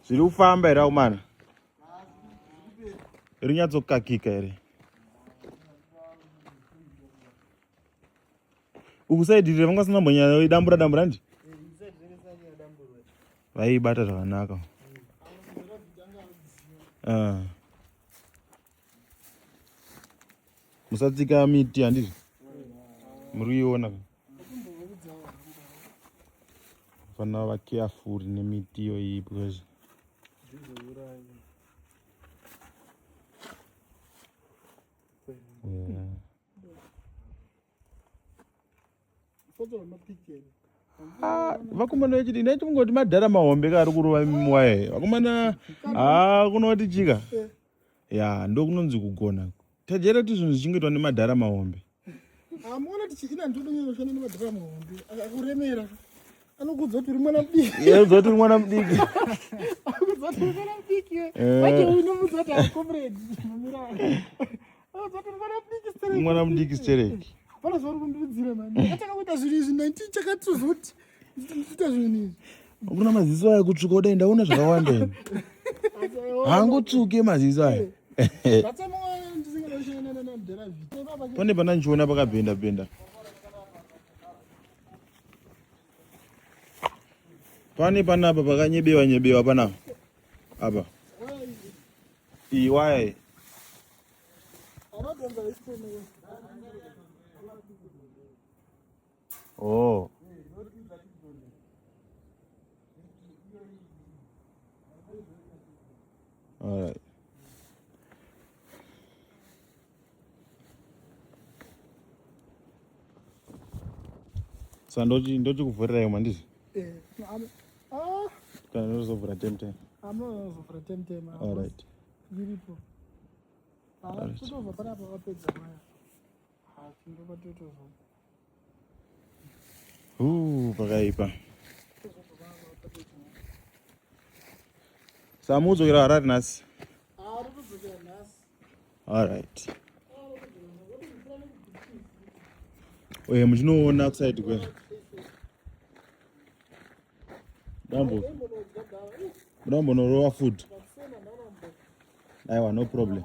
Zviri kufamba here akomana? Iri nyatsokakika here? Uku side rire vanga vasina mbonyanya idambura dambura ndi? Vaibata zvakanaka. Ah. Musatsika miti handizvo? Muri kuiona ka? Fanira va careful nemiti iyoyi because yeah. Ah, vakomana vechiti ndaichi kungoti madhara mahombe ka ari kurova waye vakomana haa ah, kunoti chika eh. ya ndokunonzi kugona tajaira kuti zvinhu zvichingoitwa nemadhara mahombe amuona ah, tichi ina ndodonyoshanda nemadhara mahombe akuremera anokuudza kuti uri mwana mudiki uudza kuti uri mwana mudiki akuudza kuti uri mwana mudiki wache unomuudza kuti comrade mwana mudiki stereki pana zvauri kundiudzira mani ataka kuita zvinhu izvi 19 chakatozoti ita zvinhu izvi kuna maziso aya kutsvuka kudai ndaona zvakawanda ini haangotsvuke maziso aya pane pana ndichiona pakabhenda bhenda pane panapa pakanyebewa nyebewa panapa apa iyi waya iyi Oh. All right. Sa ndochi ndochikuvhurira imwe handizvo? Eh, ah. Kana ndozovhura temtem. Amozovhura temtem. All right. Iripo. Ah, kutobva panapa wapedza maya. Ah, tindoba totozo. Uh, pakaipa. Samudzokera Harare nhasi. Ah, rikudzokera nhasi. All right. Oye, muchinoona kuside kwe. Dambo. Dambo norova food. Aiwa, no problem.